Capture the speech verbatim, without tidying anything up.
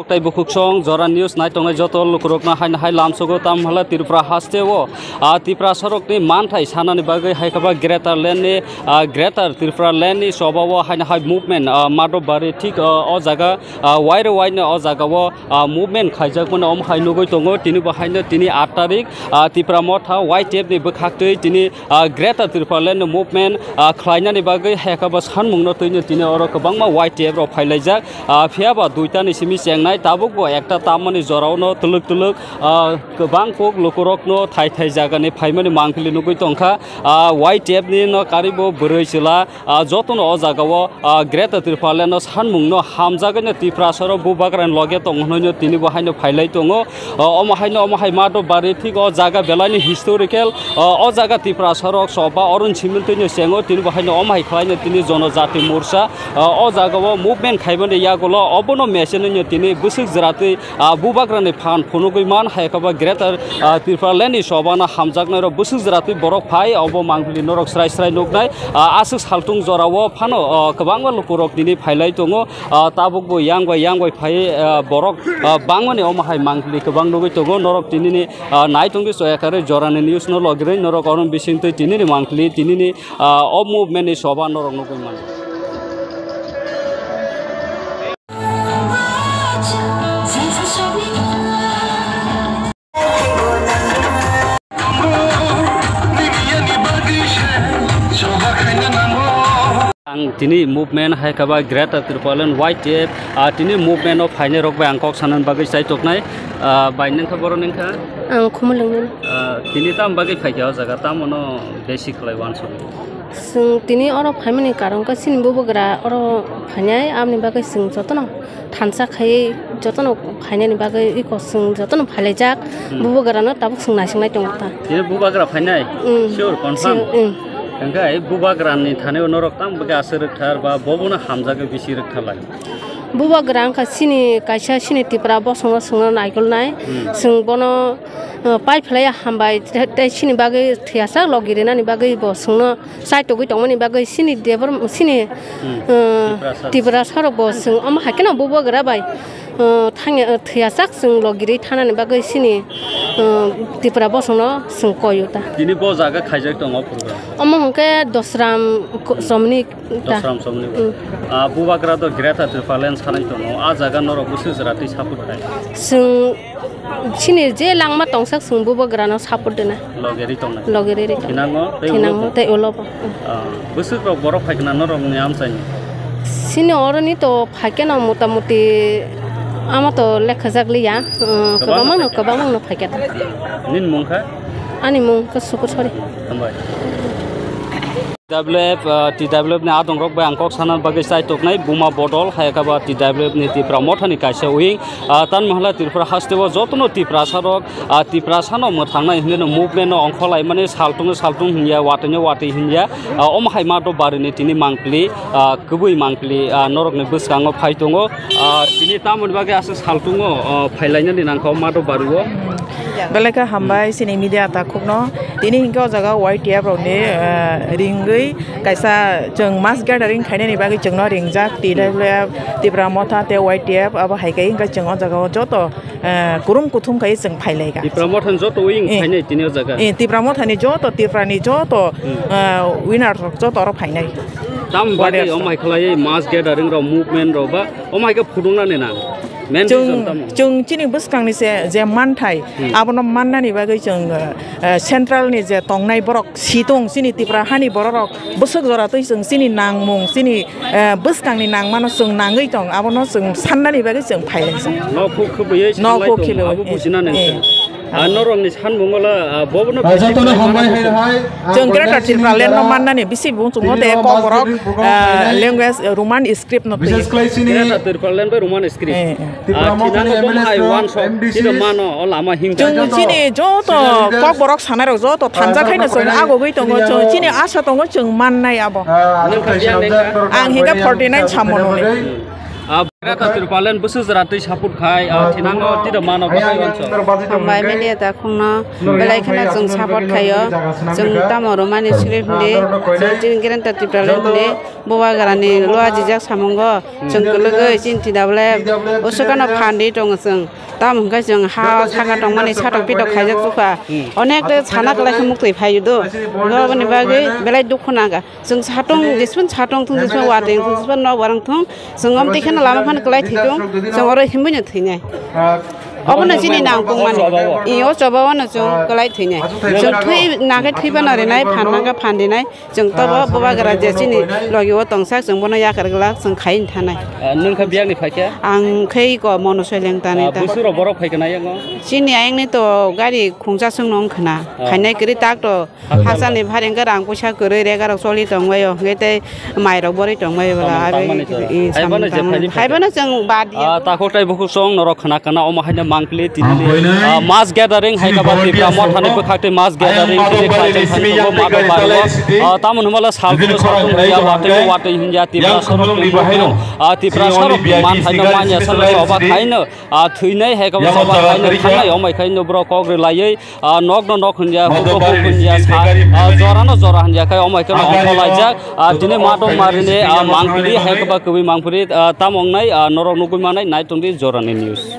Tei bukhuk song Jora News nai tongnai joto lukurokno haino hai lamsogo, tamo hwnle Tripura hasteo, ah, Tiprasarokni manthai sanani bagwi hai khe ba Greater Land ni, ah, Greater Tripura Land ni choba o haino hai movement, ah, Madhobari thik, ah, o jaga, ah, wairo waino o jaga o, ah, movement khaijakmani omo hai nugwi tongo. Tini bo haino tini aat tarik, ah, Tipra Motha Y T F ni bwkhaktwi tini, ah, Greater Tripura Land ni movement, ah, khlainani bagwi hai khe ba sanmungno twino tini oro kwbangma Y T F rok phailaijak. Ah, phiya ba duitani simi chengnai, tabukbo ekta tammani jorao no twlwk twlwk, ah, kwbang kok lukurokno thai thai jagani phaimani mangpili nugwi tongkha. Ah, Y T F ni no karibo bwrwi chwla, ah, jotono o jagao, ah, Greater Tipraland no sanmungno hamjagwi no Tiprasarok bubagrani loge tong hwnwi no tini bo haino phailai tongo. Ah, omo haino omo hai Madhobari thik o jaga belaini historical, ah, o jaga Tiprasarok choba Arun Simon twi no chengo, tini bo haino omo hai khlaino tini Jonojati Morcha. Ah, o jaga o movement khaimani yagulo obono machine no tini bwswk jwratwi, ah, bubagrani phan phunugwi man hai khe ba Greater, ah, Tipraland ni chobano hamjaknairok bwswk jwratwi borok phai obo mangpili norok srai srai nuknai. Ah, aswk saltung jorao phano, ah, kwbangma lukurok tini phailai tongo. Ah, tabukbo yang bai yang bai phai, ah, borok, ah, bangmani omo hai mangpili kwbang nugwi tongo norok tinini, ah, naitongwi soyakarwi Jorani News no logirwi norok oro bisingtwi tinini mangpili tinini ah, o movement ni choba norok nugwi mano. Ang tini movement hai khe ba Greater Tipraland Y T F, ah, tini movement o phainai rok bai ang kok sanani bagwi chai toknai, ah, bai nengkha borok nengkha. Ang Khumulwng ni. Ah, tini tam bagwi phaikha o jaga, tamo no besi khlai uansukgo. Chwng tini oro phaimani karon khe chini bubagra oro phainai, aboni bagwi chwng jotono thansa khaiwi jotono phainani bagwi eko chwng jotono phailaijak. Hmm. Bubagrano tabuk chwng naisingnai tongo ta. Tini bubagra phainai? Hmm. Sure, confirm? Sure, hmm. Hwnkhe bubagrani thani norok tamo bagwi aswk rwkthar ba bobono hamjagwi bisi rwkthar lai? Bubagra wngkha chini kaisa chini Tipra bosongno chwngno naikolnai. Hmm. Chwng bono, uh, pai phlaiya hambai, te-, tei chini bagwi thwiyasak logi rinani bagwi bo chwngno chaitogwi tongmani bagwi chini debor, chini, hmm, uh, Tiprasa. Tiprasarok bo chwng omo hai kheno bubagra bai, uh, thangya, uh, thwiyasak chwng logirwi thanani bagwi chini, uh, Tipra bosongno chwng koio ta. Tini bo jaga khaijak tongo program? Omo hwnkhe Dosram ko-, hmm, somni ta. Dosram somni. Hmm. Ah, bubagra do Greater Tipraland sanai tongo. Ah jaga norok bwswk jwra twi support khai? Chwng chini je langma tongsak chwng bubagrano support rwna. Loge ri tongnai. Loge ri ri tongnai. Thinango tei ulo bo. Thinango tei ulo bo. Ah, bwswk rok borok phai khna norokni amchaini? Chini oroni to phaikeno motamuti ama to lekhajak liya. Ah, kwbangma kwbangma no, phai kha. Kwbangma no phaikha. Nini mung kha? Ani mung khe Sukur Sori. Hambai. T W F, ah, T W F ni adongrok bai ang kok sana bagwi chai toknai, Buma Bodol hai khe ba T W F ni Tipra Mothani kaisa wing, ah, tamo hwnle Tripura hasteo jotono Tiprasarok, ah, Tiprasano mwthangnai hinwi no movement no ongkhorlaimani saltungno saltung hinya, watwino watwi hinya, ah, omo hai Madhobari ni tini mangpili, ah, kwbwi mangpili, ah, norokni bwskango phai tongo. Ah, tini tamoni bagwi aswk saltungo, ah, phailainani nangkha o Madhobari o. Belai khe hambai chini media takhukno. Tini hinkhe o jaga Y T F rokni, ah, ringwi kaisa chwng mass gathering khainani bagwi chwngno ringjak. T W F, Tipra Motha tei Y T F abo hai khe hinkhe chwng o jaga o joto, ah, kurum kuthum khai chwng phailaikha. Tipra Mothani joto wing, eh, phainai tini o jaga? Eh, Tipra Mothani joto, Tiprani joto, hmm, ah, winner rok joto oro phainai. Tam bagwi warriors omo hai khlaiwi mass gathering rok, movement rok ba omo hai khe phunuknani nang? Main reason tamo? Chwng, chwng chini bwskangni se je manthai, hmm, abono mannani bagwi chwng, eh, central ni je tongnai borok situng chini Tipra hani borok rok bwswk jora twi chwng chini nangmung chini, eh, bwskangni nangmano chwng nangwi tong, abono chwng sannani bagwi chwng phailaijak. Nok huk khwbaiwi sanlai tongo, abo bujinani wngkha. Ah, norokni sanmungo la, ah, bobono jotono hambai hai hai. Chwng Greater Tipraland no mannani bisi bung chungo tei Kokborok, ah, language, eh, Roman script no twi. Greater Tipraland bai Roman script. Eh, eh. Ah, thinango bomo hai uansuk, tini mano o lama hingka. Chwng chini joto Kokborok sanai rok joto thansa khaino chwng agogwi tongo, chwng chini asa tongo chwng mannai abo. Ang hingka forty nine samono. Greta Thunberg busu jora twi support khai, ah, thinango tida mano batai wanso. Hambai media ta khungno belai kheno chwng support khaio. Chwng tamo romani script ni, chwng chini Greta Thunberg ni bubagrani lua jijak samungo chwng kwlwgwi chini tida bole usukano phan di tongo chwng. Tamo hwnkhe chwng ha o saka tongmani satok pitok khaijak chukha. Hmm. Onek de sana kwlai khe muktwi phaiyo do. Hwnkhe oboni bagwi belai dukhu naga. Chwng satong, jespan satong thung, jespan wateng thung, jespan nok warang thung, chwng om tikheno lama phano kwlai thwi thung, chwng oro himui no thwinai. Obono chini nang pung mani. I o choba wano chwng kwlai thwinai. Chwng thwi nake thwi bana rinai, phan nangkha phan rinai, chwng tobo bubagra je chini logi o tongsak, chwng bono yakar glak, chwng khai thanai. Ah, nwng kha biyang ni phaikha? Ang khai ko mono soileng tani ta. Busu ro borok phaikha na yango? Chini ayang ni to gari khungsa sung nong khna. Ah. Khainai kri tak to. Hachani bhari hwnkhe rang puisa kwrwi rega rok choli tongbaio, hwnkhe tei mai rok borwi tongbaio bwla. Tamoni, tamoni chwla. Haibano je phaidi phaidi. Haibano chwng bad ya. Ah, takhuk tai bukhuk song norok khna khna omo haino mangpili tini, ah, mass gathering hai kaba Tipra mothani bwkhak tei mass gathering tini khlai chang thani tongo mato baro. Ah, tamoni hwnba sal tini sal tong ya watwi watwi hwnya Tipra sorok tong. Ah, Tipra sorok man haino manya sorok oba haino, ah, thwinai hai kaba soba haino thangnai omai khaino borok kok rwlaiwi. Ah, nokno nok hwnjak, hukno huk hwnjak, sa, ah, jorano jora hwnjak, khe omo khe no ongkhorlaijak. Ah, tini matong marini, ah, mangpili, hai khe ba kwbwi mangpili, ah, tamo wngnai, ah, norok nugwi manai, nai tongdi jorani news.